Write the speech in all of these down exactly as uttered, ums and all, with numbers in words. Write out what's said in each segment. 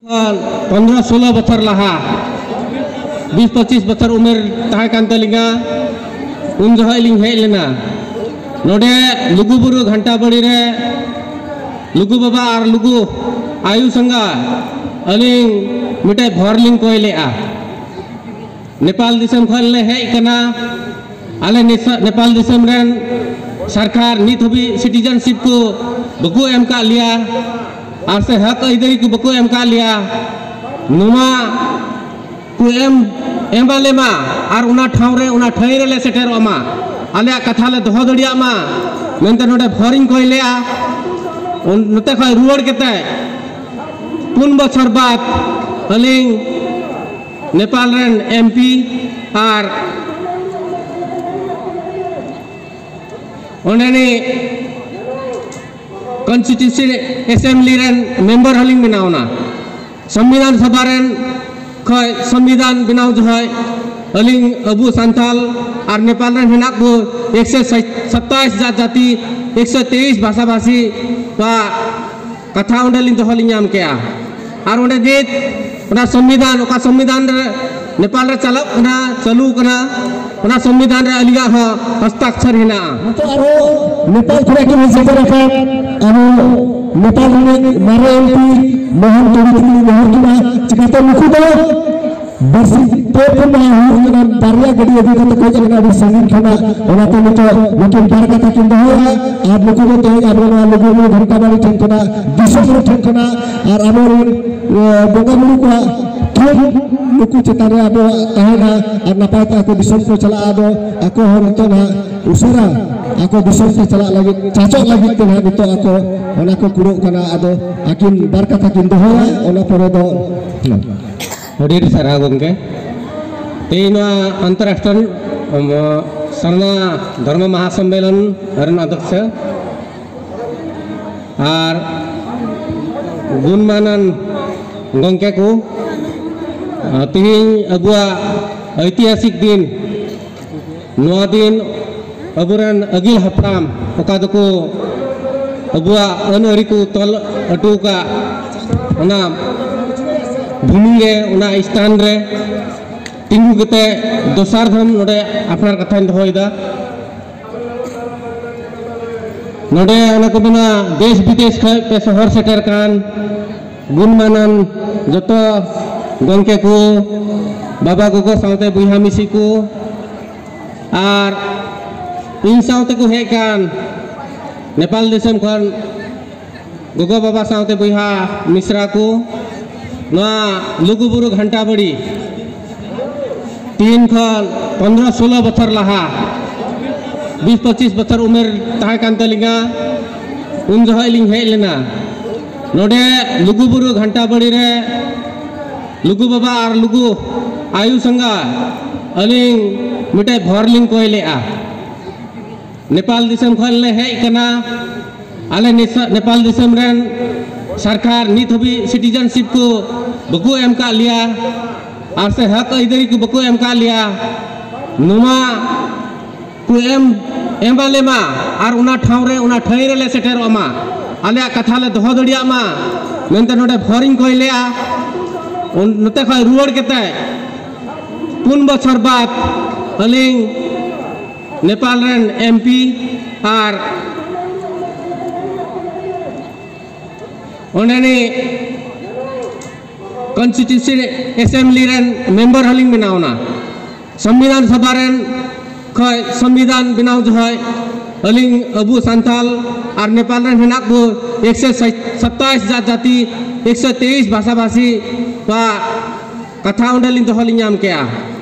ᱯᱚᱱᱨᱚ ᱥᱳᱞᱳ ᱵᱚᱪᱷᱚᱨ ᱞᱟᱦᱟ, ᱵᱤᱥ ᱯᱚᱸᱪᱤᱥ ᱵᱚᱪᱷᱚᱨ ᱩᱢᱮᱨ ᱛᱟᱦᱮᱸ ᱠᱟᱱ ᱛᱟᱹᱞᱤᱧᱟ, ᱩᱱ ᱡᱚᱠᱷᱚᱡ ᱞᱤᱧ ᱦᱮᱡ ᱞᱮᱱᱟ᱾ ᱱᱚᱰᱮ ᱞᱩᱜᱩᱵᱩᱨᱩ ᱜᱷᱟᱱᱴᱟ ᱵᱟᱲᱤ ᱨᱮ ᱞᱩᱜᱩ ᱵᱟᱵᱟ ᱟᱨ ᱞᱩᱜᱩ ᱟᱭᱳ ᱥᱟᱸᱜᱟ ᱟᱹᱞᱤᱧ ᱢᱤᱫᱴᱮᱡ ᱵᱷᱚᱨ ᱞᱤᱧ ᱠᱚᱭ ᱞᱮᱜᱼᱟ᱾ ᱱᱮᱯᱟᱞ ᱫᱤᱥᱚᱢ ᱠᱷᱚᱱ ᱞᱮ ᱦᱮᱡ ᱠᱟᱱᱟ᱾ ᱟᱞᱮ ᱱᱮᱥᱟ-, ᱱᱮᱯᱟᱞ ᱫᱤᱥᱚᱢ ᱨᱮᱱ ᱥᱚᱨᱠᱟᱨ ᱱᱤᱛ ᱦᱟᱹᱵᱤᱡ ᱥᱤᱴᱤᱡᱮᱱᱥᱤᱯ ᱠᱚ ᱵᱟᱠᱚ ᱮᱢ ᱠᱟᱜ ᱞᱮᱭᱟ, ᱟᱨ ᱥᱮ ᱦᱚᱠ ᱟᱹᱭᱫᱟᱹᱨᱤ ᱠᱚ ᱵᱟᱠᱚ ᱮᱢ ᱠᱟᱜ ᱞᱮᱭᱟ᱾ ᱱᱚᱣᱟ ᱠᱚ ᱮᱢ, ᱮᱢ ᱟᱞᱮ ᱢᱟ, ᱟᱨ ᱚᱱᱟ ᱴᱷᱟᱶ ᱨᱮ, ᱚᱱᱟ ᱴᱷᱟᱹᱭ ᱨᱮᱞᱮ ᱥᱮᱴᱮᱨᱚᱜ ᱢᱟ, ᱟᱞᱮᱭᱟᱜ ᱠᱟᱛᱷᱟ ᱞᱮ ᱫᱚᱦᱚ ᱫᱟᱲᱮᱭᱟᱜ ᱢᱟ ᱢᱮᱱᱛᱮ ᱱᱚᱰᱮ ᱵᱷᱚᱨᱤᱧ ᱠᱚᱭ ᱞᱮᱜᱼᱟ᱾ ᱩᱱ-, ᱱᱚᱛᱮ ᱠᱷᱚᱱ ᱨᱩᱣᱟᱹᱲ ᱠᱟᱛᱮ ᱯᱩᱱ ᱵᱚᱪᱷᱚᱨ ᱵᱟᱫ ᱟᱹᱞᱤᱧ ᱱᱮᱯᱟᱞ ᱨᱮᱱ ᱮᱢᱯᱤ ᱟᱨ ᱚᱸᱰᱮᱱᱤᱡ ᱠᱚᱱᱥᱴᱤᱴᱩᱭᱮᱱᱥᱤ ᱮᱥᱮᱢᱵᱞᱤ ᱨᱮᱱ ᱢᱮᱢᱵᱟᱨ ᱦᱚᱸᱞᱤᱧ ᱵᱮᱱᱟᱣ ᱮᱱᱟ᱾ ᱥᱚᱝᱵᱤᱫᱷᱟᱱ ᱥᱚᱵᱷᱟ ᱨᱮᱱ ᱠᱷᱚᱡ ᱥᱚᱝᱵᱤᱫᱷᱟᱱ ᱵᱮᱱᱟᱣ ᱡᱚᱦᱚᱡ ᱟᱹᱞᱤᱧ ᱟᱵᱚ ᱥᱟᱱᱛᱟᱞ ᱟᱨ ᱱᱮᱯᱟᱞ ᱨᱮᱱ ᱦᱮᱱᱟᱜ ᱠᱚ ᱮᱠᱥᱚ ᱥᱟᱛᱟᱭᱤᱥ ᱡᱟᱛ ᱡᱟᱹᱛᱤ, ᱮᱠᱥᱚ ᱛᱮᱭᱤᱥ ᱵᱷᱟᱥᱟ ᱵᱷᱟᱥᱤ ᱠᱚᱣᱟᱜ ᱠᱟᱛᱷᱟ ᱚᱸᱰᱮ ᱞᱤᱧ ᱫᱚᱦᱚ ᱞᱤᱧ ᱧᱟᱢ ᱠᱮᱜᱼᱟ᱾ ᱟᱨ ᱚᱸᱰᱮ ᱱᱤᱛ ᱚᱱᱟ ᱥᱚᱝᱵᱤᱫᱷᱟᱱ, ᱚᱠᱟ ᱥᱚᱝᱵᱤᱫᱷᱟᱱ ᱨᱮ ᱱᱮᱯᱟᱞ ᱨᱮ ᱪᱟᱞᱟᱜ ᱠᱟᱱᱟ, ᱪᱟᱹᱞᱩ ᱠᱟᱱᱟ, ᱚᱱᱟ ᱥᱚᱝᱵᱤᱫᱷᱟᱱ ᱨᱮ ᱟᱹᱞᱤᱧᱟᱜ ᱦᱚᱸ ᱦᱚᱥᱛᱟᱠᱥᱚᱨ ᱦᱮᱱᱟᱜᱼᱟ᱾ ᱱᱤᱛᱚᱜ ᱟᱨᱦᱚᱸ ᱱᱮᱯᱟᱞ ᱠᱷᱚᱱᱟᱜ ᱠᱤᱱ ᱦᱮᱡ ᱥᱮᱴᱮᱨ ᱟᱠᱟᱱ ᱟᱵᱚ ᱱᱮᱯᱟᱞ ᱨᱤᱱᱤᱡ ᱢᱟᱨᱮ ᱮᱢᱯᱤ ᱢᱳᱦᱚᱱ ᱛᱩᱲᱤ ᱛᱟᱹᱠᱤᱱ ᱱᱮᱦᱚᱨ ᱠᱤᱱᱟ᱾ ᱪᱤᱠᱟᱹᱛᱮ ᱱᱩᱠᱩ ᱫᱚ ᱵᱟᱨᱥᱤᱧ ᱯᱮ ᱯᱩᱱ ᱢᱟᱦᱟ ᱦᱩᱭᱩᱜ ᱠᱟᱱᱟ, ᱵᱟᱨᱭᱟ ᱜᱟᱹᱰᱤ ᱟᱹᱜᱩ ᱠᱟᱛᱮ ᱠᱚ ᱦᱮᱡ ᱟᱠᱟᱱᱟ ᱟᱹᱰᱤ ᱥᱟᱺᱜᱤᱧ ᱠᱷᱚᱱᱟᱜ᱾ ᱚᱱᱟᱛᱮ ᱱᱤᱛᱚᱜ ᱱᱩᱠᱤᱱ ᱵᱟᱨ ᱠᱟᱛᱷᱟ ᱠᱤᱱ ᱫᱚᱦᱚᱭᱟ ᱟᱨ ᱱᱩᱠᱩ ᱫᱚ ᱛᱮᱦᱮᱧ ᱟᱵᱚ ᱱᱚᱣᱟ ᱞᱩᱜᱩᱵᱩᱨᱩ ᱜᱷᱟᱱᱴᱟ ᱵᱟᱲᱤ ᱴᱷᱮᱱ ᱠᱷᱚᱱᱟᱜ, ᱫᱤᱥᱚᱢ ᱨᱮ ᱴᱷᱮᱱ ᱠᱷᱚᱱᱟᱜ ᱟᱨ ᱟᱵᱚᱨᱮᱱ, ᱮ, ᱵᱚᱸᱜᱟ ᱵᱩᱨᱩ ᱠᱚᱣᱟᱜ ᱛᱷᱩᱢ ᱱᱩᱠᱩ ᱪᱮᱛᱟᱱ ᱨᱮ ᱟᱵᱚᱣᱟᱜ ᱛᱟᱦᱮᱱᱟ ᱟᱨ ᱱᱟᱯᱟᱭ ᱛᱮ ᱟᱠᱚ ᱫᱤᱥᱚᱢ ᱠᱚ ᱪᱟᱞᱟᱜᱼᱟ᱾ ᱟᱫᱚ ᱟᱠᱚ ᱦᱚᱸ ᱱᱤᱛᱚᱜ ᱱᱟᱦᱟᱜ ᱩᱥᱟᱹᱨᱟ ᱟᱠᱚ ᱫᱤᱥᱚᱢ ᱛᱮ ᱪᱟᱞᱟᱜ ᱞᱟᱹᱜᱤᱫ, ᱪᱟᱪᱚᱜ ᱞᱟᱹᱜᱤᱫ ᱛᱮ ᱱᱟᱦᱟᱜ ᱱᱤᱛᱚᱜ ᱟᱠᱚ ᱚᱱᱟ ᱠᱚ ᱠᱩᱲᱟᱹᱜ ᱠᱟᱱᱟ᱾ ᱟᱫᱚ ᱟᱹᱠᱤᱱ ᱵᱟᱨ ᱠᱟᱛᱷᱟ ᱠᱤᱱ ᱫᱚᱦᱚᱭᱟ, ᱚᱱᱟ ᱯᱚᱨᱮ ᱫᱚ ᱟᱹᱰᱤ ᱟᱹᱰᱤ ᱥᱟᱨᱦᱟᱣ ᱜᱚᱢᱠᱮ᱾ ᱛᱮᱦᱮᱧ ᱱᱚᱣᱟ ᱟᱱᱛᱚᱨᱨᱟᱥᱴᱨᱤᱭᱚ, ᱩᱢ, ᱥᱟᱨᱱᱟ ᱫᱷᱚᱨᱢᱚ ᱢᱟᱦᱟ ᱥᱚᱢᱢᱮᱞᱚᱱ ᱨᱮᱱ ᱚᱫᱷᱭᱚᱠᱥᱚ ᱟᱨ ᱜᱩᱱᱢᱟᱱᱟᱱ ᱜᱚᱢᱠᱮ ᱠᱚ, ᱛᱮᱦᱮᱧ ᱟᱵᱚᱣᱟᱜ ᱳᱭᱛᱤᱦᱟᱥᱤᱠ ᱫᱤᱱ, ᱱᱚᱣᱟ ᱫᱤᱱ ᱟᱵᱚᱨᱮᱱ ᱟᱹᱜᱤᱞ ᱦᱟᱯᱲᱟᱢ ᱚᱠᱟ ᱫᱚᱠᱚ ᱟᱵᱚᱣᱟᱜ ᱟᱹᱱ ᱟᱹᱨᱤ ᱠᱚ ᱛᱚᱞ ᱦᱚᱴᱚ ᱟᱠᱟᱫ, ᱚᱱᱟ ᱵᱷᱩᱢᱤ ᱨᱮ, ᱚᱱᱟ ᱥᱛᱷᱟᱱ ᱨᱮ ᱛᱤᱸᱜᱩ ᱠᱟᱛᱮ ᱫᱚᱥᱟᱨ ᱫᱷᱟᱣ ᱱᱚᱰᱮ ᱟᱯᱱᱟᱨ ᱠᱟᱛᱷᱟᱧ ᱫᱚᱦᱚᱭᱮᱫᱟ᱾ ᱱᱚᱰᱮ ᱚᱱᱟ ᱠᱚ ᱢᱮᱱᱟ, ᱫᱮᱥ ᱵᱤᱫᱮᱥ ᱠᱷᱚᱱ ᱯᱮ ᱥᱚᱦᱚᱨ ᱥᱮᱴᱮᱨ ᱠᱟᱱ ᱜᱩᱱᱢᱟᱱᱟᱱ ᱡᱚᱛᱚ ᱜᱚᱢᱠᱮ ᱠᱚ, ᱵᱟᱵᱟ ᱜᱚᱜᱚ ᱥᱟᱶᱛᱮ ᱵᱚᱭᱦᱟ ᱢᱤᱥᱤ ᱠᱚ, ᱟᱨ ᱤᱧ ᱥᱟᱶᱛᱮ ᱠᱚ ᱦᱮᱡ ᱠᱟᱱ ᱱᱮᱯᱟᱞ ᱫᱤᱥᱚᱢ ᱠᱷᱚᱱ ᱜᱚᱜᱚ ᱵᱟᱵᱟ ᱥᱟᱶᱛᱮ ᱵᱚᱭᱦᱟ ᱢᱤᱥᱨᱟ ᱠᱚ, ᱱᱚᱣᱟ ᱞᱩᱜᱩᱵᱩᱨᱩ ᱜᱷᱟᱱᱴᱟ ᱵᱟᱲᱤ ᱛᱤᱱ ᱠᱷᱚᱱ ᱯᱚᱱᱫᱽᱨᱚ ᱥᱳᱞᱳ ᱵᱚᱪᱷᱚᱨ ᱞᱟᱦᱟ, ᱵᱤᱥ ᱯᱚᱸᱪᱤᱥ ᱵᱚᱪᱷᱚᱨ ᱩᱢᱮᱨ ᱛᱟᱦᱮᱸ ᱠᱟᱱ ᱛᱟᱹᱞᱤᱧᱟ, ᱩᱱ ᱡᱚᱠᱷᱚᱡ ᱞᱤᱧ ᱦᱮᱡ ᱞᱮᱱᱟ᱾ ᱱᱚᱰᱮ ᱞᱩᱜᱩᱵᱩᱨᱩ ᱜᱷᱟᱱᱴᱟ ᱵᱟᱲᱤ ᱨᱮ ᱞᱩᱜᱩ ᱵᱟᱵᱟ ᱟᱨ ᱞᱩᱜᱩ ᱟᱭᱳ ᱥᱟᱸᱜᱟ ᱟᱹᱞᱤᱧ ᱢᱤᱫᱴᱮᱡ ᱵᱷᱚᱨ ᱞᱤᱧ ᱠᱚᱭ ᱞᱮᱜᱼᱟ᱾ ᱱᱮᱯᱟᱞ ᱫᱤᱥᱚᱢ ᱠᱷᱚᱱ ᱞᱮ ᱦᱮᱡ ᱠᱟᱱᱟ᱾ ᱟᱞᱮ ᱱᱮᱥᱟ-, ᱱᱮᱯᱟᱞ ᱫᱤᱥᱚᱢ ᱨᱮᱱ ᱥᱚᱨᱠᱟᱨ ᱱᱤᱛ ᱦᱟᱹᱵᱤᱡ ᱥᱤᱴᱤᱡᱮᱱᱥᱤᱯ ᱠᱚ ᱵᱟᱠᱚ ᱮᱢ ᱠᱟᱜ ᱞᱮᱭᱟ, ᱟᱨ ᱥᱮ ᱦᱚᱠ ᱟᱹᱭᱫᱟᱹᱨᱤ ᱠᱚ ᱵᱟᱠᱚ ᱮᱢ ᱠᱟᱜ ᱞᱮᱭᱟ᱾ ᱱᱚᱣᱟ ᱠᱚ ᱮᱢ, ᱮᱢ ᱟᱞᱮ ᱢᱟ, ᱟᱨ ᱚᱱᱟ ᱴᱷᱟᱶ ᱨᱮ, ᱚᱱᱟ ᱴᱷᱟᱹᱭ ᱨᱮᱞᱮ ᱥᱮᱴᱮᱨᱚᱜ ᱢᱟ, ᱟᱞᱮᱭᱟᱜ ᱠᱟᱛᱷᱟ ᱞᱮ ᱫᱚᱦᱚ ᱫᱟᱲᱮᱭᱟᱜ ᱢᱟ ᱢᱮᱱᱛᱮ ᱱᱚᱰᱮ ᱵᱷᱚᱨᱤᱧ ᱠᱚᱭ ᱞᱮᱜᱼᱟ᱾ ᱩᱱ-, ᱱᱚᱛᱮ ᱠᱷᱚᱱ ᱨᱩᱣᱟᱹᱲ ᱠᱟᱛᱮ ᱯᱩᱱ ᱵᱚᱪᱷᱚᱨ ᱵᱟᱫ ᱟᱹᱞᱤᱧ ᱱᱮᱯᱟᱞ ᱨᱮᱱ ᱮᱢᱯᱤ ᱟᱨ ᱚᱸᱰᱮᱱᱤᱡ ᱠᱚᱱᱥᱴᱤᱴᱩᱭᱮᱱᱥᱤ ᱮᱥᱮᱢᱵᱞᱤ ᱨᱮᱱ ᱢᱮᱢᱵᱟᱨ ᱦᱚᱸᱞᱤᱧ ᱵᱮᱱᱟᱣ ᱮᱱᱟ᱾ ᱥᱚᱝᱵᱤᱫᱷᱟᱱ ᱥᱚᱵᱷᱟ ᱨᱮᱱ ᱠᱷᱚᱡ ᱥᱚᱝᱵᱤᱫᱷᱟᱱ ᱵᱮᱱᱟᱣ ᱡᱚᱦᱚᱡ ᱟᱹᱞᱤᱧ ᱟᱵᱚ ᱥᱟᱱᱛᱟᱞ ᱟᱨ ᱱᱮᱯᱟᱞ ᱨᱮᱱ ᱦᱮᱱᱟᱜ ᱠᱚ ᱮᱠᱥᱚ ᱥᱟᱛᱟᱭᱤᱥ ᱡᱟᱛ ᱡᱟᱹᱛᱤ, ᱮᱠᱥᱚ ᱛᱮᱭᱤᱥ ᱵᱷᱟᱥᱟ ᱵᱷᱟᱥᱤ ᱠᱚᱣᱟᱜ ᱠᱟᱛᱷᱟ ᱚᱸᱰᱮ ᱞᱤᱧ ᱫᱚᱦᱚ ᱞᱤᱧ ᱧᱟᱢ ᱠᱮᱜᱼᱟ᱾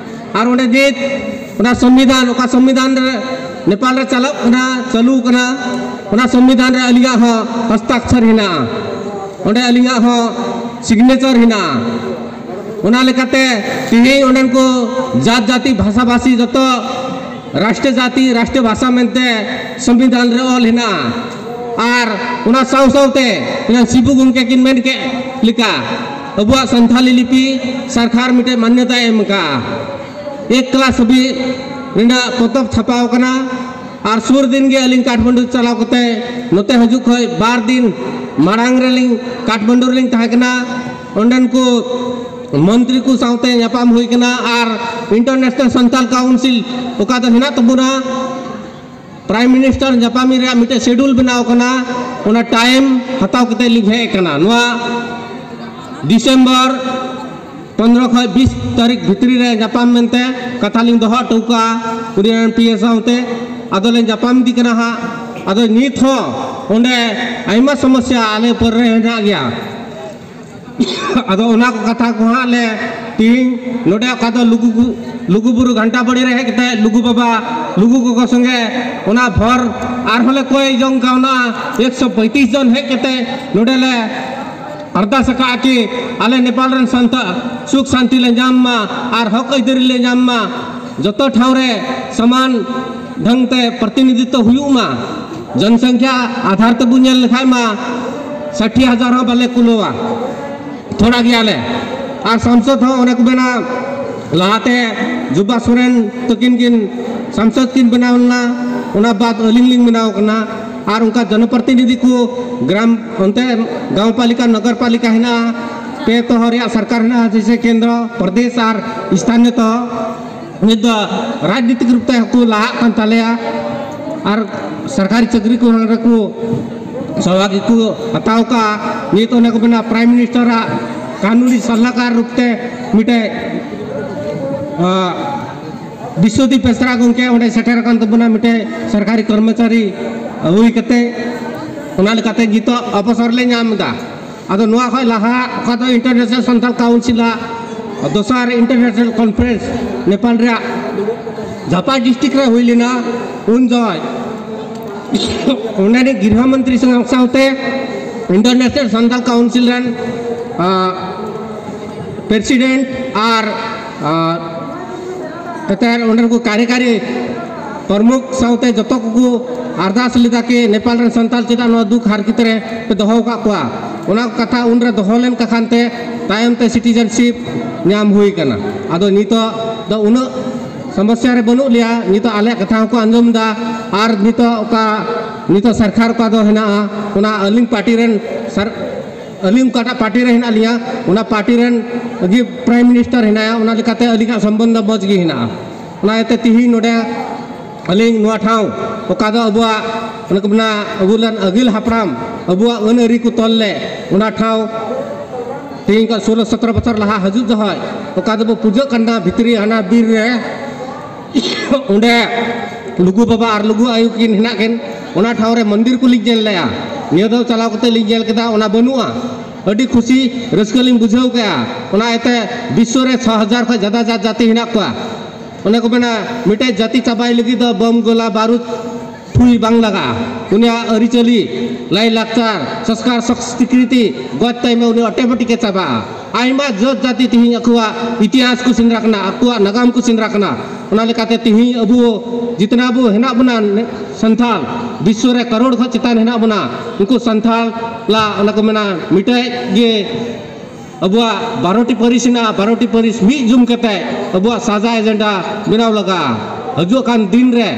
ᱟᱨ ᱚᱸᱰᱮ ᱱᱤᱛ ᱚᱱᱟ ᱥᱚᱝᱵᱤᱫᱷᱟᱱ, ᱚᱠᱟ ᱥᱚᱝᱵᱤᱫᱷᱟᱱ ᱨᱮ ᱱᱮᱯᱟᱞ ᱨᱮ ᱪᱟᱞᱟᱜ ᱠᱟᱱᱟ, ᱪᱟᱹᱞᱩ ᱠᱟᱱᱟ, ᱚᱱᱟ ᱥᱚᱝᱵᱤᱫᱷᱟᱱ ᱨᱮ ᱟᱹᱞᱤᱧᱟᱜ ᱦᱚᱸ ᱦᱚᱥᱛᱟᱠᱷᱚᱨ ᱦᱮᱱᱟᱜᱼᱟ, ᱚᱸᱰᱮ ᱟᱹᱞᱤᱧᱟᱜ ᱦᱚᱸ ᱥᱤᱜᱽᱱᱮᱪᱟᱨ ᱦᱮᱱᱟᱜᱼᱟ᱾ ᱚᱱᱟ ᱞᱮᱠᱟᱛᱮ ᱛᱮᱦᱮᱧ ᱚᱸᱰᱮᱱ ᱠᱚ ᱡᱟᱛ ᱡᱟᱹᱛᱤ ᱵᱷᱟᱥᱟ ᱵᱷᱟᱥᱤ ᱡᱚᱛᱚ ᱨᱟᱥᱴᱨᱤᱭᱚ ᱡᱟᱹᱛᱤ, ᱨᱟᱥᱴᱨᱤᱭᱚ ᱵᱷᱟᱥᱟ ᱢᱮᱱᱛᱮ ᱥᱚᱝᱵᱤᱫᱷᱟᱱ ᱨᱮ ᱚᱞ ᱦᱮᱱᱟᱜᱼᱟ᱾ ᱟᱨ ᱚᱱᱟ ᱥᱟᱶ ᱥᱟᱶᱛᱮ ᱮᱱᱟᱝ ᱥᱤᱵᱩ ᱜᱚᱢᱠᱮ ᱠᱤᱱ ᱢᱮᱱ ᱠᱮᱫ ᱞᱮᱠᱟ, ᱟᱵᱚᱣᱟᱜ ᱥᱟᱱᱛᱷᱟᱞᱤ ᱞᱤᱯᱤ ᱥᱚᱨᱠᱟᱨ ᱢᱤᱫᱴᱮᱱ ᱢᱟᱱᱭᱚᱛᱟᱭ ᱮᱢ ᱟᱠᱟᱫᱼᱟ᱾ ᱮᱠ ᱠᱞᱟᱥ ᱦᱟᱹᱵᱤᱡ ᱨᱮᱱᱟᱜ ᱯᱚᱛᱚᱵ ᱪᱷᱟᱯᱟᱣ ᱟᱠᱟᱱᱟ᱾ ᱟᱨ ᱥᱩᱨ ᱫᱤᱱ ᱜᱮ ᱟᱹᱞᱤᱧ ᱠᱟᱴᱷᱢᱟᱱᱰᱩ ᱪᱟᱞᱟᱣ ᱠᱟᱛᱮ, ᱱᱚᱛᱮ ᱦᱤᱡᱩᱜ ᱠᱷᱚᱱ ᱵᱟᱨ ᱫᱤᱱ ᱢᱟᱲᱟᱝ ᱨᱮᱞᱤᱧ ᱠᱟᱴᱷᱢᱟᱱᱰᱩ ᱨᱮᱞᱤᱧ ᱛᱟᱦᱮᱸ ᱠᱟᱱᱟ᱾ ᱚᱸᱰᱮᱱ ᱠᱚ ᱢᱚᱱᱛᱨᱤ ᱠᱚ ᱥᱟᱶᱛᱮ ᱧᱟᱯᱟᱢ ᱦᱩᱭ ᱠᱟᱱᱟ᱾ ᱟᱨ ᱤᱱᱴᱟᱨᱱᱮᱥᱱᱟᱞ ᱥᱟᱱᱛᱟᱞ ᱠᱟᱣᱩᱱᱥᱤᱞ ᱚᱠᱟ ᱫᱚ ᱦᱮᱱᱟᱜ ᱛᱟᱵᱚᱱᱟ, ᱯᱨᱟᱭᱤᱢ ᱢᱤᱱᱤᱥᱴᱟᱨ ᱧᱟᱯᱟᱢᱤ ᱨᱮᱭᱟᱜ ᱢᱤᱫᱴᱮᱡ ᱥᱮᱰᱩᱞ ᱵᱮᱱᱟᱣ ᱠᱟᱱᱟ, ᱚᱱᱟ ᱴᱟᱭᱤᱢ ᱦᱟᱛᱟᱣ ᱠᱟᱛᱮ ᱞᱤᱧ ᱦᱮᱡ ᱟᱠᱟᱱᱟ᱾ ᱱᱚᱣᱟ ᱰᱤᱥᱮᱢᱵᱚᱨ ᱯᱚᱱᱨᱚ ᱠᱷᱚᱱ ᱵᱤᱥ ᱛᱟᱹᱨᱤᱠᱷ ᱵᱷᱤᱛᱨᱤ ᱨᱮ ᱧᱟᱯᱟᱢ ᱢᱮᱱᱛᱮ ᱠᱟᱛᱷᱟ ᱞᱤᱧ ᱫᱚᱦᱚ ᱦᱚᱴᱚ ᱠᱟᱜᱼᱟ ᱩᱱᱤ ᱨᱮᱱ ᱯᱤ ᱮ ᱥᱟᱶᱛᱮ᱾ ᱟᱫᱚ ᱞᱤᱧ ᱧᱟᱯᱟᱢ ᱤᱫᱤ ᱠᱟᱱᱟ ᱦᱟᱸᱜ᱾ ᱟᱫᱚ ᱱᱤᱛ ᱦᱚᱸ ᱚᱸᱰᱮ ᱟᱭᱢᱟ ᱥᱚᱢᱚᱥᱥᱟ ᱟᱞᱮ ᱩᱯᱚᱨ ᱨᱮ ᱦᱮᱱᱟᱜ ᱜᱮᱭᱟ᱾ ᱟᱫᱚ ᱚᱱᱟ ᱠᱚ ᱠᱟᱛᱷᱟ ᱠᱚ ᱦᱟᱸᱜ ᱞᱮ ᱛᱤᱦᱤᱧ ᱱᱚᱰᱮ ᱚᱠᱟ ᱫᱚ ᱞᱩᱜᱩ ᱜᱩ-, ᱞᱩᱜᱩ ᱵᱩᱨᱩ ᱜᱷᱟᱱᱴᱟ ᱵᱟᱲᱤ ᱨᱮ ᱦᱮᱡ ᱠᱟᱛᱮ ᱞᱩᱜᱩ ᱵᱟᱵᱟ, ᱞᱩᱜᱩ ᱜᱚᱜᱚ ᱥᱚᱸᱜᱮ ᱚᱱᱟ ᱵᱷᱚᱨ ᱟᱨᱦᱚᱸ ᱞᱮ ᱠᱚᱭ ᱡᱚᱝ ᱠᱟᱣᱱᱟ᱾ ᱮᱠᱥᱚ ᱯᱚᱸᱭᱛᱤᱥ ᱡᱚᱱ ᱦᱮᱡ ᱠᱟᱛᱮ ᱱᱚᱰᱮ ᱞᱮ ᱟᱨᱫᱟᱥ ᱟᱠᱟᱫᱼᱟ ᱠᱤ ᱟᱞᱮ ᱱᱮᱯᱟᱞ ᱨᱮᱱ ᱥᱟᱱᱛᱟᱲ ᱥᱩᱠ ᱥᱟᱱᱛᱤ ᱞᱮ ᱧᱟᱢ ᱢᱟ ᱟᱨ ᱦᱚᱠ ᱟᱹᱭᱫᱟᱹᱨᱤ ᱞᱮ ᱧᱟᱢ ᱢᱟ᱾ ᱡᱚᱛᱚ ᱴᱷᱟᱶ ᱨᱮ ᱥᱚᱢᱟᱱ ᱰᱷᱚᱝ ᱛᱮ ᱯᱨᱚᱛᱤᱱᱤᱫᱷᱤᱛᱛᱚ ᱦᱩᱭᱩᱜ ᱢᱟ᱾ ᱡᱚᱱᱥᱚᱝᱠᱷᱭᱟ ᱟᱫᱷᱟᱨ ᱛᱮᱵᱚᱱ ᱧᱮᱞ ᱞᱮᱠᱷᱟᱡ ᱢᱟ ᱥᱟᱴᱷᱤ ᱦᱟᱡᱟᱨ ᱦᱚᱸ ᱵᱟᱞᱮ ᱠᱩᱞᱟᱹᱣᱟ, ᱛᱷᱚᱲᱟ ᱜᱮᱭᱟᱞᱮ᱾ ᱟᱨ ᱥᱟᱝᱥᱚᱫ ᱦᱚᱸ ᱚᱱᱮ ᱠᱚ ᱢᱮᱱᱟ, ᱞᱟᱦᱟᱛᱮ ᱡᱩᱵᱟ ᱥᱚᱨᱮᱱ ᱛᱟᱹᱠᱤᱱ ᱠᱤᱱ ᱥᱟᱝᱥᱚᱫ ᱠᱤᱱ ᱵᱮᱱᱟᱣ ᱞᱮᱱᱟ, ᱚᱱᱟ ᱵᱟᱫ ᱟᱹᱞᱤᱧ ᱞᱤᱧ ᱵᱮᱱᱟᱣ ᱠᱟᱱᱟ᱾ ᱟᱨ ᱚᱱᱠᱟ ᱡᱚᱱᱚᱯᱨᱚᱛᱤᱱᱤᱫᱷᱤ ᱠᱚ ᱜᱨᱟᱢ, ᱚᱱᱛᱮ ᱜᱟᱶ ᱯᱟᱞᱤᱠᱟ, ᱱᱚᱜᱚᱨ ᱯᱟᱞᱤᱠᱟ ᱦᱮᱱᱟᱜᱼᱟ, ᱯᱮ ᱛᱚᱦᱚ ᱨᱮᱭᱟᱜ ᱥᱚᱨᱠᱟᱨ ᱦᱮᱱᱟᱜᱼᱟ, ᱡᱮᱭᱥᱮ ᱠᱮᱱᱫᱨᱚ, ᱯᱨᱚᱫᱮᱥ ᱟᱨ ᱥᱛᱷᱟᱱᱤᱭᱚ ᱛᱚᱦᱚ᱾ ᱱᱤᱛ ᱫᱚ ᱨᱟᱡᱽᱱᱤᱛᱤᱠ ᱨᱩᱯ ᱛᱮ ᱦᱚᱸᱠᱚ ᱞᱟᱦᱟᱜ ᱠᱟᱱ ᱛᱟᱞᱮᱭᱟ ᱟᱨ ᱥᱚᱨᱠᱟᱨᱤ ᱪᱟᱹᱠᱨᱤ ᱠᱚ ᱨᱮᱠᱚ ᱥᱚᱵᱷᱟᱜᱤ ᱠᱚ ᱦᱟᱛᱟᱣ ᱠᱟᱜᱼᱟ᱾ ᱱᱤᱛ ᱚᱱᱮ ᱠᱚ ᱢᱮᱱᱟ ᱯᱨᱟᱭᱤᱢ ᱢᱤᱱᱤᱥᱴᱟᱨᱟᱜ ᱠᱟᱹᱱᱩᱱᱤ ᱥᱟᱞᱟᱦᱠᱟᱨ ᱨᱩᱯ ᱛᱮ ᱢᱤᱫᱴᱮᱡ, ᱟᱸ, ᱵᱤᱥᱥᱚᱫᱤᱯ ᱵᱮᱥᱨᱟ ᱜᱚᱢᱠᱮ ᱚᱸᱰᱮ ᱥᱮᱴᱮᱨ ᱟᱠᱟᱱ ᱛᱟᱵᱚᱱᱟ ᱢᱤᱫᱴᱮᱡ ᱥᱚᱨᱠᱟᱨᱤ ᱠᱚᱨᱢᱚᱪᱟᱨᱤ ᱦᱩᱭ ᱠᱟᱛᱮ᱾ ᱚᱱᱟ ᱞᱮᱠᱟᱛᱮ ᱱᱤᱛᱚᱜ ᱚᱵᱚᱥᱚᱨ ᱞᱮ ᱧᱟᱢ ᱮᱫᱟ᱾ ᱟᱫᱚ ᱱᱚᱣᱟ ᱠᱷᱚᱱ ᱞᱟᱦᱟ ᱚᱠᱟ ᱫᱚ ᱤᱱᱴᱟᱨᱱᱮᱥᱱᱟᱞ ᱥᱟᱱᱛᱟᱞ ᱠᱟᱣᱩᱱᱥᱤᱞᱟᱜ ᱫᱚᱥᱟᱨ ᱤᱱᱴᱟᱨᱱᱮᱥᱱᱟᱞ ᱠᱚᱱᱯᱷᱟᱨᱮᱱᱥ ᱱᱮᱯᱟᱞ ᱨᱮᱭᱟᱜ ᱡᱷᱟᱯᱟ ᱰᱤᱥᱴᱨᱤᱠᱴ ᱨᱮ ᱦᱩᱭ ᱞᱮᱱᱟ, ᱩᱱ ᱡᱚᱦᱚᱡ ᱚᱸᱰᱮᱱᱤᱡ ᱜᱨᱤᱦᱚ ᱢᱚᱱᱛᱨᱤ ᱥᱟᱶ-, ᱥᱟᱶᱛᱮ ᱤᱱᱴᱟᱨᱱᱮᱥᱱᱟᱞ ᱥᱟᱱᱛᱟᱞ ᱠᱟᱣᱩᱱᱥᱤᱞ ᱨᱮᱱ, ᱟ, ᱯᱨᱮᱥᱤᱰᱮᱱᱴ ᱟᱨ, ᱟ, ᱠᱟᱛᱮ ᱚᱸᱰᱮᱱ ᱠᱚ ᱠᱟᱨᱭᱚᱠᱟᱨᱤ ᱯᱨᱚᱢᱩᱠᱷ ᱥᱟᱶᱛᱮ ᱡᱚᱛᱚ ᱠᱚᱠᱚ ᱟᱨᱫᱟᱥ ᱞᱮᱫᱟ ᱠᱤ ᱱᱮᱯᱟᱞ ᱨᱮᱱ ᱥᱟᱱᱛᱟᱞ ᱪᱮᱫᱟᱜ ᱱᱚᱣᱟ ᱫᱩᱠ ᱦᱟᱨᱠᱮᱛ ᱨᱮ ᱯᱮ ᱫᱚᱦᱚ ᱟᱠᱟᱫ ᱠᱚᱣᱟ᱾ ᱚᱱᱟ ᱠᱟᱛᱷᱟ ᱩᱱᱨᱮ ᱫᱚᱦᱚ ᱞᱮᱱ ᱠᱟᱠᱷᱟᱱ ᱛᱮ ᱛᱟᱭᱚᱢ ᱛᱮ ᱥᱤᱴᱤᱡᱮᱱᱥᱤᱯ ᱧᱟᱢ ᱦᱩᱭ ᱠᱟᱱᱟ᱾ ᱟᱫᱚ ᱱᱤᱛᱚᱜ ᱫᱚ ᱩᱱᱟᱹᱜ ᱥᱚᱢᱚᱥᱥᱟ ᱨᱮ ᱵᱟᱹᱱᱩᱜ ᱞᱮᱭᱟ, ᱱᱤᱛᱚᱜ ᱟᱞᱮᱭᱟᱜ ᱠᱟᱛᱷᱟ ᱦᱚᱸᱠᱚ ᱟᱸᱡᱚᱢ ᱮᱫᱟ᱾ ᱟᱨ ᱱᱤᱛᱚᱜ ᱚᱠᱟ, ᱱᱤᱛᱚᱜ ᱥᱚᱨᱠᱟᱨ ᱚᱠᱟ ᱫᱚ ᱦᱮᱱᱟᱜᱼᱟ, ᱚᱱᱟ ᱟᱹᱞᱤᱧ ᱯᱟᱨᱴᱤ ᱨᱮᱱ ᱥᱟᱨ-, ᱟᱹᱞᱤᱧ ᱚᱠᱟᱴᱟᱜ ᱯᱟᱨᱴᱤ ᱨᱮ ᱦᱮᱱᱟᱜ ᱞᱤᱧᱟ, ᱚᱱᱟ ᱯᱟᱨᱴᱤ ᱨᱮᱱ ᱜᱮ ᱯᱨᱟᱭᱤᱢ ᱢᱤᱱᱤᱥᱴᱟᱨ ᱦᱮᱱᱟᱭᱟ, ᱚᱱᱟ ᱞᱮᱠᱟᱛᱮ ᱟᱹᱞᱤᱧᱟᱜ ᱥᱚᱢᱵᱚᱱᱫᱷ ᱫᱚ ᱢᱚᱡᱽ ᱜᱮ ᱦᱮᱱᱟᱜᱼᱟ᱾ ᱚᱱᱟ ᱤᱭᱟᱹᱛᱮ ᱛᱤᱦᱤᱧ ᱱᱚᱰᱮ ᱟᱹᱞᱤᱧ ᱱᱚᱣᱟ ᱴᱷᱟᱶ, ᱚᱠᱟ ᱫᱚ ᱟᱵᱚᱣᱟᱜ, ᱚᱱᱟ ᱠᱚ ᱢᱮᱱᱟ, ᱟᱵᱚ ᱨᱮᱱ ᱟᱹᱜᱤᱞ ᱦᱟᱯᱲᱟᱢ ᱟᱵᱚᱣᱟᱜ ᱟᱹᱱ ᱟᱹᱨᱤ ᱠᱚ ᱛᱚᱞ ᱞᱮᱫ, ᱚᱱᱟ ᱴᱷᱟᱶ ᱛᱤᱦᱤᱧ ᱠᱷᱚᱱ ᱥᱳᱞᱳ ᱥᱚᱛᱨᱚ ᱵᱚᱪᱷᱚᱨ ᱞᱟᱦᱟ ᱦᱤᱡᱩᱜ ᱡᱚᱦᱚᱜ ᱚᱠᱟ ᱫᱚᱵᱚ ᱯᱩᱡᱟᱹᱜ ᱠᱟᱱᱟ ᱵᱷᱤᱛᱨᱤ ᱦᱟᱱᱟ ᱵᱤᱨ ᱨᱮ, ᱚᱸᱰᱮ ᱞᱩᱜᱩ ᱵᱟᱵᱟ ᱟᱨ ᱞᱩᱜᱩ ᱟᱭᱳ ᱠᱤᱱ ᱦᱮᱱᱟᱜ ᱠᱤᱱ, ᱚᱱᱟ ᱴᱷᱟᱶ ᱨᱮ ᱢᱚᱱᱫᱤᱨ ᱠᱚᱞᱤᱧ ᱧᱮᱞ ᱞᱮᱜᱼᱟ᱾ ᱱᱤᱭᱟᱹ ᱫᱷᱟᱣ ᱪᱟᱞᱟᱣ ᱠᱟᱛᱮ ᱞᱤᱧ ᱧᱮᱞ ᱠᱮᱫᱟ, ᱚᱱᱟ ᱵᱟᱹᱱᱩᱜᱼᱟ᱾ ᱟᱹᱰᱤ ᱠᱷᱩᱥᱤ ᱨᱟᱹᱥᱠᱟᱹ ᱞᱤᱧ ᱵᱩᱡᱷᱟᱹᱣ ᱠᱮᱜᱼᱟ᱾ ᱚᱱᱟ ᱤᱭᱟᱹᱛᱮ ᱵᱤᱥᱥᱚ ᱨᱮ ᱪᱷᱚ ᱦᱟᱡᱟᱨ ᱠᱷᱚᱱ ᱡᱟᱫᱟ ᱡᱟᱛ ᱡᱟᱹᱛᱤ ᱦᱮᱱᱟᱜ ᱠᱚᱣᱟ᱾ ᱚᱱᱮ ᱠᱚ ᱢᱮᱱᱟ, ᱢᱤᱫᱴᱮᱡ ᱡᱟᱹᱛᱤ ᱪᱟᱵᱟᱭ ᱞᱟᱹᱜᱤᱫ ᱫᱚ ᱵᱚᱢ, ᱜᱚᱞᱟ, ᱵᱟᱹᱨᱩᱫ, ᱴᱷᱩᱭ ᱵᱟᱝ ᱞᱟᱜᱟᱜᱼᱟ᱾ ᱩᱱᱤᱭᱟᱜ ᱟᱹᱨᱤᱪᱟᱹᱞᱤ, ᱞᱟᱭᱼᱞᱟᱠᱪᱟᱨ, ᱥᱚᱝᱥᱠᱟᱨ, ᱥᱚᱝᱥᱠᱨᱤᱛᱤ ᱜᱚᱡ ᱛᱟᱭᱚᱢ ᱩᱱᱤ ᱚᱴᱳᱢᱮᱴᱤᱠ ᱮ ᱪᱟᱵᱟᱜᱼᱟ᱾ ᱟᱭᱢᱟ ᱡᱟᱹᱛ ᱡᱟᱹᱛᱤ ᱛᱤᱦᱤᱧ ᱟᱠᱚᱣᱟᱜ ᱤᱛᱤᱦᱟᱥ ᱠᱚ ᱥᱮᱸᱫᱽᱨᱟ ᱠᱟᱱᱟ, ᱟᱠᱚᱣᱟᱜ ᱱᱟᱜᱟᱢ ᱠᱚ ᱥᱮᱸᱫᱽᱨᱟ ᱠᱟᱱᱟ᱾ ᱚᱱᱟ ᱞᱮᱠᱟᱛᱮ ᱛᱤᱦᱤᱧ ᱟᱵᱚ ᱡᱤᱛᱱᱟ ᱵᱚ ᱦᱮᱱᱟᱜ ᱵᱚᱱᱟ ᱥᱟᱱᱛᱟᱞ, ᱵᱤᱥᱥᱚ ᱨᱮ ᱠᱟᱨᱳᱲ ᱠᱷᱚᱱ ᱪᱮᱛᱟᱱ ᱦᱮᱱᱟᱜ ᱵᱚᱱᱟ, ᱩᱱᱠᱩ ᱥᱟᱱᱛᱟᱞ ᱞᱟ ᱚᱱᱟ ᱠᱚ ᱢᱮᱱᱟ ᱢᱤᱫᱴᱮᱡ ᱜᱮ ᱟᱵᱚᱣᱟᱜ ᱵᱟᱨᱚᱴᱤ ᱯᱟᱹᱨᱤᱥ ᱦᱮᱱᱟᱜᱼᱟ, ᱵᱟᱨᱚᱴᱤ ᱯᱟᱹᱨᱤᱥ ᱢᱤᱫ ᱡᱩᱢ ᱠᱟᱛᱮ ᱟᱵᱚᱣᱟᱜ ᱥᱟᱡᱟ ᱮᱡᱮᱱᱰᱟ ᱵᱮᱱᱟᱣ ᱞᱟᱜᱟᱜᱼᱟ᱾ ᱦᱤᱡᱩᱜ ᱠᱟᱱ ᱫᱤᱱ ᱨᱮ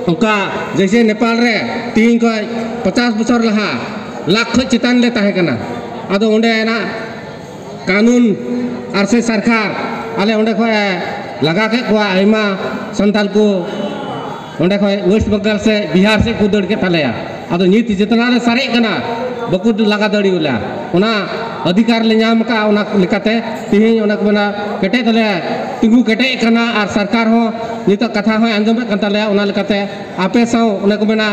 ᱚᱱᱠᱟ ᱡᱮᱭᱥᱮ ᱱᱮᱯᱟᱞ ᱨᱮ ᱛᱤᱦᱤᱧ ᱠᱷᱚᱱ ᱯᱚᱪᱟᱥ ᱵᱚᱪᱷᱚᱨ ᱞᱟᱦᱟ ᱞᱟᱠᱷ ᱠᱷᱚᱱ ᱪᱮᱛᱟᱱ ᱞᱮ ᱛᱟᱦᱮᱸ ᱠᱟᱱᱟ᱾ ᱟᱫᱚ ᱚᱸᱰᱮᱱᱟᱜ ᱠᱟᱹᱱᱩᱱ ᱟᱨ ᱥᱮ ᱥᱚᱨᱠᱟᱨ ᱟᱞᱮ ᱚᱸᱰᱮ ᱠᱷᱚᱱ ᱞᱟᱜᱟ ᱠᱮᱫ ᱠᱚᱣᱟ, ᱟᱭᱢᱟ ᱥᱟᱱᱛᱟᱞ ᱠᱚ ᱚᱸᱰᱮ ᱠᱷᱚᱱ ᱳᱭᱮᱥᱴ ᱵᱮᱝᱜᱚᱞ ᱥᱮ ᱵᱤᱦᱟᱨ ᱥᱮᱫ ᱠᱚ ᱫᱟᱹᱲ ᱠᱮᱫ ᱛᱟᱞᱮᱭᱟ᱾ ᱟᱫᱚ ᱱᱤᱛ ᱡᱮᱛᱱᱟ ᱞᱮ ᱥᱟᱨᱮᱡ ᱠᱟᱱᱟ, ᱵᱟᱠᱚ ᱞᱟᱜᱟ ᱫᱟᱲᱮᱭᱟᱞᱮᱭᱟ᱾ ᱚᱱᱟ ᱚᱫᱷᱤᱠᱟᱨ ᱞᱮ ᱧᱟᱢ ᱟᱠᱟᱫᱼᱟ᱾ ᱚᱱᱟ ᱞᱮᱠᱟᱛᱮ ᱛᱮᱦᱮᱧ ᱚᱱᱟ ᱠᱚ ᱢᱮᱱᱟ ᱠᱮᱴᱮᱡ ᱛᱟᱞᱮ ᱛᱤᱸᱜᱩ ᱠᱮᱴᱮᱡ ᱠᱟᱱᱟ ᱟᱨ ᱥᱚᱨᱠᱟᱨ ᱦᱚᱸ ᱱᱤᱛᱚᱜ ᱠᱟᱛᱷᱟ ᱦᱚᱸᱭ ᱟᱸᱡᱚᱢᱮᱫ ᱠᱟᱱ ᱛᱟᱞᱮᱭᱟ᱾ ᱚᱱᱟ ᱞᱮᱠᱟᱛᱮ ᱟᱯᱮ ᱥᱟᱶ ᱚᱱᱟ ᱠᱚ ᱢᱮᱱᱟ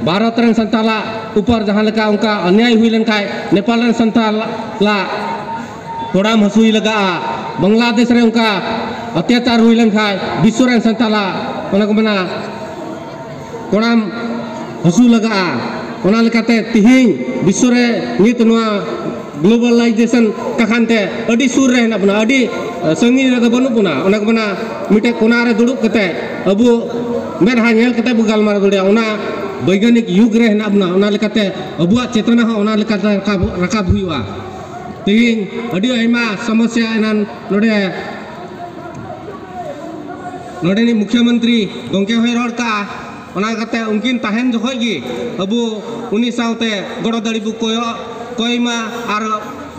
ᱵᱷᱟᱨᱚᱛ ᱨᱮᱱ ᱥᱟᱱᱛᱟᱞᱟᱜ ᱩᱯᱚᱨ ᱡᱟᱦᱟᱸ ᱞᱮᱠᱟ ᱚᱱᱠᱟ ᱚᱱᱭᱟᱭ ᱦᱩᱭ ᱞᱮᱱᱠᱷᱟᱱ ᱱᱮᱯᱟᱞ ᱨᱮᱱ ᱥᱟᱱᱛᱟᱞᱟᱜ ᱠᱚᱲᱟᱢ ᱦᱟᱹᱥᱩᱭ ᱞᱟᱜᱟᱜᱼᱟ, ᱵᱟᱝᱞᱟᱫᱮᱥ ᱨᱮ ᱚᱱᱠᱟ ᱚᱛᱛᱟᱪᱟᱨ ᱦᱩᱭ ᱞᱮᱱᱠᱷᱟᱱ ᱵᱤᱥᱥᱚ ᱨᱮᱱ ᱥᱟᱱᱛᱟᱞᱟᱜ ᱚᱱᱟ ᱠᱚ ᱢᱮᱱᱟ ᱠᱚᱲᱟᱢ ᱦᱟᱹᱥᱩ ᱞᱟᱜᱟᱜᱼᱟ᱾ ᱚᱱᱟ ᱞᱮᱠᱟᱛᱮ ᱛᱤᱦᱤᱧ ᱵᱤᱥᱥᱚ ᱨᱮ ᱱᱤᱛ ᱱᱚᱣᱟ ᱜᱞᱳᱵᱟᱞᱟᱭᱡᱮᱥᱚᱱ ᱠᱟᱠᱷᱟᱱ ᱛᱮ ᱟᱹᱰᱤ ᱥᱩᱨ ᱨᱮ ᱦᱮᱱᱟᱜ ᱵᱚᱱᱟ, ᱟᱹᱰᱤ ᱥᱟᱺᱜᱤᱧ ᱨᱮᱫᱚ ᱵᱟᱹᱱᱩᱜ ᱵᱚᱱᱟ᱾ ᱚᱱᱟ ᱠᱚ ᱢᱮᱱᱟ ᱢᱤᱫᱴᱮᱡ ᱠᱚᱱᱟ ᱨᱮ ᱫᱩᱲᱩᱵ ᱠᱟᱛᱮ ᱟᱵᱚ ᱢᱮᱫᱦᱟ ᱧᱮᱞ ᱠᱟᱛᱮ ᱵᱚ ᱜᱟᱞᱢᱟᱨᱟᱣ ᱫᱟᱲᱮᱭᱟᱜᱼᱟ᱾ ᱚᱱᱟ ᱵᱳᱭᱜᱟᱱᱤᱠ ᱭᱩᱜᱽ ᱨᱮ ᱦᱮᱱᱟᱜ ᱵᱚᱱᱟ᱾ ᱚᱱᱟ ᱞᱮᱠᱟᱛᱮ ᱟᱵᱚᱣᱟᱜ ᱪᱮᱛᱱᱟ ᱦᱚᱸ ᱚᱱᱟ ᱞᱮᱠᱟᱛᱮ ᱨᱟᱠᱟᱵ, ᱨᱟᱠᱟᱵ ᱦᱩᱭᱩᱜᱼᱟ᱾ ᱛᱮᱦᱮᱧ ᱟᱹᱰᱤ ᱟᱭᱢᱟ ᱥᱚᱢᱚᱥᱥᱟ ᱮᱱᱟᱱ ᱱᱚᱰᱮ ᱱᱚᱰᱮᱱᱤᱡ ᱢᱩᱠᱷᱭᱚᱢᱚᱱᱛᱨᱤ ᱜᱚᱢᱠᱮ ᱦᱚᱸᱭ ᱨᱚᱲ ᱠᱟᱜᱼᱟ᱾ ᱚᱱᱟ ᱠᱟᱛᱮ ᱩᱱᱠᱤᱱ ᱛᱟᱦᱮᱱ ᱡᱚᱠᱷᱚᱡ ᱜᱮ ᱟᱵᱚ ᱩᱱᱤ ᱥᱟᱶᱛᱮ ᱜᱚᱲᱚ ᱫᱟᱲᱮ ᱵᱚ ᱠᱚᱭᱚᱜ ᱠᱚᱭ ᱢᱟ ᱟᱨ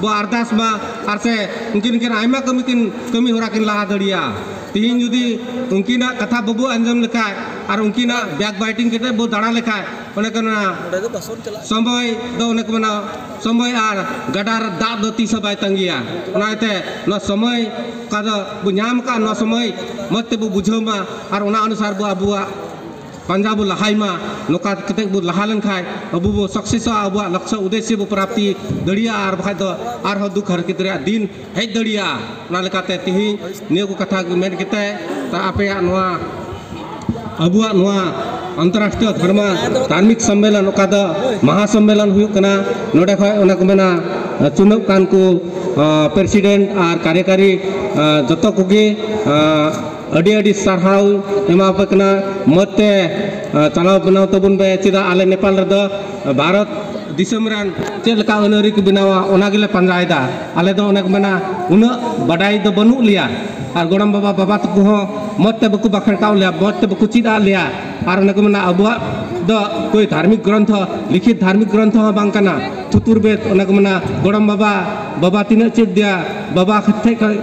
ᱵᱚ ᱟᱨᱫᱟᱥ ᱢᱟ, ᱟᱨ ᱥᱮ ᱩᱱᱠᱤᱱ ᱠᱤᱱ ᱟᱭᱢᱟ ᱠᱟᱹᱢᱤ ᱠᱤᱱ ᱠᱟᱹᱢᱤ ᱦᱚᱨᱟ ᱠᱤᱱ ᱞᱟᱦᱟ ᱫᱟᱲᱮᱭᱟᱜᱼᱟ᱾ ᱛᱤᱦᱤᱧ ᱡᱩᱫᱤ ᱩᱱᱠᱤᱱᱟᱜ ᱠᱟᱛᱷᱟ ᱵᱟᱵᱚ ᱟᱸᱡᱚᱢ ᱞᱮᱠᱷᱟᱡ ᱟᱨ ᱩᱱᱠᱤᱱᱟᱜ back biting ᱠᱟᱛᱮ ᱵᱚ ᱫᱟᱬᱟ ᱞᱮᱠᱷᱟᱡ, ᱚᱱᱮ ᱠᱚ ᱢᱮᱱᱟ ᱥᱚᱢᱚᱭ ᱫᱚ, ᱚᱱᱮ ᱠᱚ ᱢᱮᱱᱟ ᱥᱚᱢᱚᱭ ᱟᱨ ᱜᱟᱰᱟ ᱨᱮ ᱫᱟᱜ ᱫᱚ ᱛᱤᱥ ᱦᱚᱸ ᱵᱟᱭ ᱛᱟᱸᱜᱤᱭᱟ᱾ ᱚᱱᱟ ᱤᱭᱟᱹᱛᱮ ᱱᱚᱣᱟ ᱥᱚᱢᱚᱭ ᱚᱠᱟ ᱫᱚ ᱵᱚ ᱧᱟᱢ ᱟᱠᱟᱫ, ᱱᱚᱣᱟ ᱥᱚᱢᱚᱭ ᱢᱚᱡᱽ ᱛᱮᱵᱚ ᱵᱩᱡᱷᱟᱹᱣ ᱢᱟ ᱟᱨ ᱚᱱᱟ ᱚᱱᱩᱥᱟᱨ ᱵᱚ ᱟᱵᱚᱣᱟᱜ ᱯᱟᱸᱡᱟ ᱵᱚ ᱞᱟᱦᱟᱭ ᱢᱟ᱾ ᱱᱚᱝᱠᱟ ᱠᱟᱛᱮ ᱵᱚ ᱞᱟᱦᱟ ᱞᱮᱱᱠᱷᱟᱱ ᱟᱵᱚ ᱵᱚ successᱚᱜᱼᱟ, ᱟᱵᱚᱣᱟᱜ ᱞᱚᱠᱥᱚ ᱩᱫᱮᱥᱥᱚ ᱵᱚ ᱯᱨᱟᱯᱛᱤ ᱫᱟᱲᱮᱭᱟᱜᱼᱟ, ᱟᱨ ᱵᱟᱠᱷᱟᱡ ᱫᱚ ᱟᱨᱦᱚᱸ ᱫᱩᱠ ᱦᱟᱨᱠᱮᱛ ᱨᱮᱭᱟᱜ ᱫᱤᱱ ᱦᱮᱡ ᱫᱟᱲᱮᱭᱟᱜᱼᱟ᱾ ᱚᱱᱟ ᱞᱮᱠᱟᱛᱮ ᱛᱤᱦᱤᱧ ᱱᱤᱭᱟᱹ ᱠᱚ ᱠᱟᱛᱷᱟ ᱜᱮ ᱢᱮᱱ ᱠᱟᱛᱮ, ᱛᱟ ᱟᱯᱮᱭᱟᱜ ᱱᱚᱣᱟ ᱟᱵᱚᱣᱟᱜ ᱱᱚᱣᱟ ᱟᱱᱛᱚᱨᱨᱟᱥᱴᱨᱤᱭᱚ ᱫᱷᱚᱨᱢᱟ ᱫᱷᱟᱨᱢᱤᱠ ᱥᱚᱢᱢᱮᱞᱚᱱ, ᱚᱠᱟ ᱫᱚ ᱢᱟᱦᱟ ᱥᱚᱢᱢᱮᱞᱚᱱ ᱦᱩᱭᱩᱜ ᱠᱟᱱᱟ, ᱱᱚᱰᱮ ᱠᱷᱚᱱ ᱚᱱᱟ ᱠᱚ ᱢᱮᱱᱟ ᱪᱩᱱᱟᱹᱜ ᱠᱟᱱ ᱠᱚ ᱯᱨᱮᱥᱤᱰᱮᱱᱴ ᱟᱨ ᱠᱟᱨᱭᱚᱠᱟᱨᱤ ᱡᱚᱛᱚ ᱠᱚᱜᱮ ᱟᱹᱰᱤ ᱟᱹᱰᱤ ᱥᱟᱨᱦᱟᱣ ᱮᱢᱟᱯᱮ ᱠᱟᱱᱟ᱾ ᱢᱚᱡᱽ ᱛᱮ ᱪᱟᱞᱟᱣ ᱵᱮᱱᱟᱣ ᱛᱟᱵᱚᱱ ᱯᱮ᱾ ᱪᱮᱫᱟᱜ ᱟᱞᱮ ᱱᱮᱯᱟᱞ ᱨᱮᱫᱚ ᱵᱷᱟᱨᱚᱛ ᱫᱤᱥᱚᱢ ᱨᱮᱱ ᱪᱮᱫ ᱞᱮᱠᱟ ᱟᱹᱱ ᱟᱹᱨᱤ ᱠᱚ ᱵᱮᱱᱟᱣᱟ, ᱚᱱᱟ ᱜᱮᱞᱮ ᱯᱟᱸᱡᱟᱭᱮᱫᱟ᱾ ᱟᱞᱮ ᱫᱚ ᱚᱱᱮ ᱠᱚ ᱢᱮᱱᱟ, ᱩᱱᱟᱹᱜ ᱵᱟᱰᱟᱭ ᱫᱚ ᱵᱟᱹᱱᱩᱜ ᱞᱮᱭᱟ, ᱟᱨ ᱜᱚᱲᱚᱢ ᱵᱟᱵᱟ, ᱵᱟᱵᱟ ᱛᱟᱠᱚ ᱦᱚᱸ ᱢᱚᱡᱽ ᱛᱮ ᱵᱟᱠᱚ ᱵᱟᱠᱷᱮᱲ ᱠᱟᱜ ᱞᱮᱭᱟ, ᱢᱚᱡᱽ ᱛᱮ ᱵᱟᱠᱚ ᱪᱮᱫ ᱟᱫ ᱞᱮᱭᱟ᱾ ᱟᱨ ᱚᱱᱮ ᱠᱚ ᱢᱮᱱᱟ, ᱟᱵᱚᱣᱟᱜ ᱫᱚ ᱠᱳᱭ ᱫᱷᱟᱨᱢᱤᱠ ᱜᱨᱚᱱᱛᱷᱚ, ᱞᱤᱠᱷᱤᱛ ᱫᱷᱟᱨᱢᱤᱠ ᱜᱨᱚᱱᱛᱷᱚ ᱦᱚᱸ ᱵᱟᱝ ᱠᱟᱱᱟ᱾ ᱛᱷᱩᱛᱩᱨ ᱵᱮᱫ, ᱚᱱᱮ ᱠᱚ ᱢᱮᱱᱟ, ᱜᱚᱲᱚᱢ ᱵᱟᱵᱟ, ᱵᱟᱵᱟ ᱴᱷᱮᱡ ᱠᱷᱚᱡ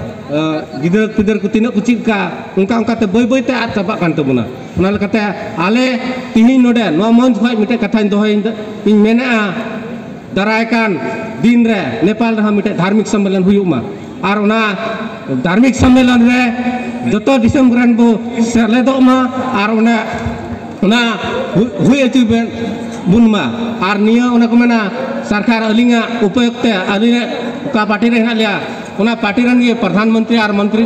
ᱜᱤᱫᱽᱨᱟᱹ ᱯᱤᱫᱽᱨᱟᱹ ᱠᱚ ᱛᱤᱱᱟᱹᱜ ᱠᱚ ᱪᱮᱫ ᱠᱟᱜ, ᱚᱱᱠᱟ ᱚᱱᱠᱟᱛᱮ ᱵᱟᱹᱭ ᱵᱟᱹᱭᱛᱮ ᱟᱫ ᱪᱟᱵᱟᱜ ᱠᱟᱱ ᱛᱟᱵᱚᱱᱟ᱾ ᱚᱱᱟ ᱞᱮᱠᱟᱛᱮ ᱟᱞᱮ ᱛᱤᱦᱤᱧ ᱱᱚᱰᱮ ᱱᱚᱣᱟ ᱢᱚᱧᱪ ᱠᱷᱚᱱ ᱢᱤᱫᱴᱮᱡ ᱠᱟᱛᱷᱟᱧ ᱫᱚᱦᱚᱭ, ᱤᱧ ᱢᱮᱱᱮᱫᱼᱟ, ᱫᱟᱨᱟᱭ ᱠᱟᱱ ᱫᱤᱱ ᱨᱮ ᱱᱮᱯᱟᱞ ᱨᱮᱦᱚᱸ ᱢᱤᱫᱴᱮᱡ ᱫᱷᱟᱨᱢᱤᱠ ᱥᱚᱢᱢᱮᱞᱚᱱ ᱦᱩᱭᱩᱜ ᱢᱟ, ᱟᱨ ᱚᱱᱟ ᱫᱷᱟᱨᱢᱤᱠ ᱥᱚᱢᱢᱮᱞᱚᱱ ᱨᱮ ᱡᱚᱛᱚ ᱫᱤᱥᱚᱢ ᱨᱮᱱ ᱵᱚ ᱥᱮᱞᱮᱫᱚᱜ ᱢᱟ, ᱟᱨ ᱚᱱᱟ, ᱚᱱᱟ ᱦᱩᱭ ᱦᱚᱪᱚᱭ ᱵᱚᱱ ᱢᱟ᱾ ᱟᱨ ᱱᱤᱭᱟᱹ ᱚᱱᱟ ᱠᱚ ᱢᱮᱱᱟ, ᱥᱚᱨᱠᱟᱨ ᱟᱹᱞᱤᱧᱟᱜ ᱩᱯᱟᱹᱭᱚᱠ ᱛᱮ ᱟᱹᱞᱤᱧ ᱚᱠᱟ ᱯᱟᱨᱴᱤ ᱨᱮ ᱦᱮᱱᱟᱜ ᱞᱮᱭᱟ, ᱚᱱᱟ ᱯᱟᱨᱴᱤ ᱨᱮᱱ ᱜᱮ ᱯᱨᱚᱫᱷᱟᱱ ᱢᱚᱱᱛᱨᱤ ᱟᱨ ᱢᱚᱱᱛᱨᱤ,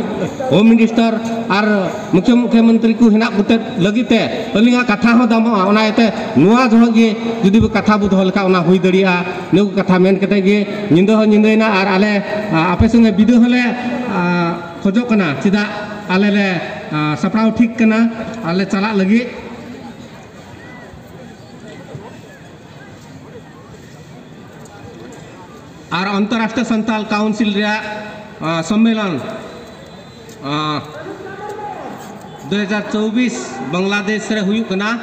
ᱦᱳᱢ ᱢᱤᱱᱤᱥᱴᱟᱨ ᱟᱨ ᱢᱩᱠᱷᱭᱚ ᱢᱩᱠᱷᱭᱚᱢᱚᱱᱛᱨᱤ ᱠᱚ ᱦᱮᱱᱟᱜ ᱠᱚᱛᱮ ᱞᱟᱹᱜᱤᱫ ᱛᱮ ᱟᱹᱞᱤᱧᱟᱜ ᱠᱟᱛᱷᱟ ᱦᱚᱸ ᱫᱟᱢᱚᱜᱼᱟ᱾ ᱚᱱᱟ ᱤᱭᱟᱹᱛᱮ ᱱᱚᱣᱟ ᱡᱚᱦᱚᱜ ᱜᱮ ᱡᱩᱫᱤ ᱵᱚ ᱠᱟᱛᱷᱟ ᱵᱚ ᱫᱚᱦᱚ ᱞᱮᱠᱷᱟᱱ, ᱚᱱᱟ ᱦᱩᱭ ᱫᱟᱲᱮᱭᱟᱜᱼᱟ᱾ ᱱᱤᱭᱟᱹ ᱠᱚ ᱠᱟᱛᱷᱟ ᱢᱮᱱ ᱠᱟᱛᱮ ᱜᱮ ᱧᱤᱫᱟᱹ ᱦᱚᱸ ᱧᱤᱫᱟᱹᱭᱮᱱᱟ, ᱟᱨ ᱟᱞᱮ, ᱟ, ᱟᱯᱮ ᱥᱚᱸᱜᱮ ᱵᱤᱫᱟᱹ ᱦᱚᱸᱞᱮ, ᱟ, ᱠᱷᱚᱡᱚᱜ ᱠᱟᱱᱟ᱾ ᱪᱮᱫᱟᱜ ᱟᱞᱮ ᱞᱮ, ᱟ, ᱥᱟᱯᱲᱟᱣ ᱴᱷᱤᱠ ᱠᱟᱱᱟ ᱟᱞᱮ ᱪᱟᱞᱟᱜ ᱞᱟᱹᱜᱤᱫ᱾ ᱟᱨ ᱟᱱᱛᱚᱨᱨᱟᱥᱴᱨᱤᱭᱚ ᱥᱟᱱᱛᱟᱞ ᱠᱟᱣᱩᱱᱥᱤᱞ ᱨᱮᱭᱟᱜ, ᱟ, ᱥᱚᱢᱢᱮᱞᱚᱱ, ᱟ, ᱫᱩ ᱦᱟᱡᱟᱨ ᱪᱚᱵᱵᱤᱥ ᱵᱟᱝᱞᱟᱫᱮᱥ ᱨᱮ ᱦᱩᱭᱩᱜ ᱠᱟᱱᱟ᱾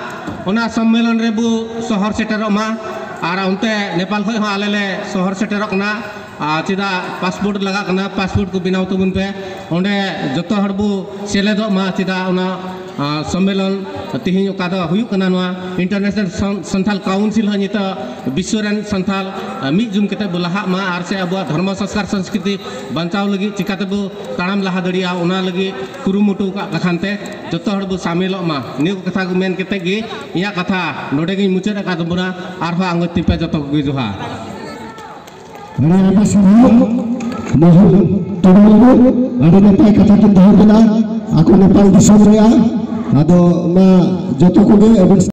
ᱚᱱᱟ ᱥᱚᱢᱢᱮᱞᱚᱱ ᱨᱮᱵᱚ ᱥᱚᱦᱚᱨ ᱥᱮᱴᱮᱨᱚᱜ ᱢᱟ᱾ ᱟᱨ ᱚᱱᱛᱮ ᱱᱮᱯᱟᱞ ᱠᱷᱚᱱ ᱦᱚᱸ ᱟᱞᱮ ᱞᱮ ᱥᱚᱦᱚᱨ ᱥᱮᱴᱮᱨᱚᱜ ᱠᱟᱱᱟ᱾ ᱟᱨ ᱪᱮᱫᱟᱜ ᱯᱟᱥᱯᱳᱨᱴ ᱞᱟᱜᱟᱜ ᱠᱟᱱᱟ, ᱯᱟᱥᱯᱳᱨᱴ ᱠᱚ ᱵᱮᱱᱟᱣ ᱛᱟᱵᱚᱱ ᱯᱮ᱾ ᱚᱸᱰᱮ ᱡᱚᱛᱚ ᱦᱚᱲ ᱵᱚ ᱥᱮᱞᱮᱫᱚᱜ ᱢᱟ᱾ ᱪᱮᱫᱟᱜ ᱚᱱᱟ, ᱟᱨ ᱥᱚᱢᱢᱮᱞᱚᱱ ᱛᱮᱦᱮᱧ ᱚᱠᱟ ᱫᱚ ᱦᱩᱭᱩᱜ ᱠᱟᱱᱟ, ᱱᱚᱣᱟ ᱤᱱᱴᱟᱨᱱᱮᱥᱱᱟᱞ ᱥᱟᱱ-, ᱥᱟᱱᱛᱟᱞ ᱠᱟᱣᱩᱱᱥᱤᱞ ᱦᱚᱸ ᱱᱤᱛᱚᱜ ᱵᱤᱥᱥᱚ ᱨᱮᱱ ᱥᱟᱱᱛᱟᱞ, ᱟᱨ ᱢᱤᱫ ᱡᱩᱢ ᱠᱟᱛᱮ ᱵᱚ ᱞᱟᱦᱟᱜ ᱢᱟ, ᱟᱨ ᱥᱮ ᱟᱵᱚᱣᱟᱜ ᱫᱷᱚᱨᱢᱚ ᱥᱚᱝᱥᱠᱟᱨ ᱥᱚᱝᱥᱠᱨᱤᱛᱤ ᱵᱟᱧᱪᱟᱣ ᱞᱟᱹᱜᱤᱫ ᱪᱤᱠᱟᱹ ᱛᱮᱵᱚ ᱛᱟᱲᱟᱢ ᱞᱟᱦᱟ ᱫᱟᱲᱮᱭᱟᱜᱼᱟ, ᱚᱱᱟ ᱞᱟᱹᱜᱤᱫ ᱠᱩᱨᱩᱢᱩᱴᱩ ᱠᱟᱜ ᱠᱷᱟᱱ ᱛᱮ ᱡᱚᱛᱚ ᱦᱚᱲ ᱵᱚ ᱥᱟᱢᱤᱞᱚᱜ ᱢᱟ᱾ ᱱᱤᱭᱟᱹ ᱠᱚ ᱠᱟᱛᱷᱟ ᱠᱚ ᱢᱮᱱ ᱠᱟᱛᱮ ᱜᱮ ᱤᱧᱟᱹᱜ ᱠᱟᱛᱷᱟ ᱱᱚᱰᱮ ᱜᱤᱧ ᱢᱩᱪᱟᱹᱫ ᱟᱠᱟᱫ ᱛᱟᱵᱚᱱᱟ᱾ ᱟᱨᱦᱚᱸ ᱟᱸᱜᱚᱪ ᱛᱤᱯᱮ ᱡᱚᱛᱚ ᱠᱚᱜᱮ ᱡᱚᱦᱟᱨ᱾ ᱟᱹᱰᱤ ᱟᱭᱢᱟ ᱥᱟᱨᱦᱟᱣ ᱢᱚᱦᱚᱱ ᱴᱩᱰᱩ ᱵᱟᱹᱵᱩ, ᱟᱹᱰᱤ ᱱᱟᱯᱟᱭ ᱠᱟᱛᱷᱟ ᱠᱤᱱ ᱫᱚᱦᱚ ᱠᱮᱫᱟ᱾ ᱟᱠᱚ ᱱᱮᱯᱟᱞ ᱫᱤᱥᱚᱢ ᱨᱮᱭᱟᱜ, ᱟᱫᱚ ᱢᱟ ᱡᱚᱛᱚ ᱠᱚᱜᱮ ᱟᱹᱵᱤᱱ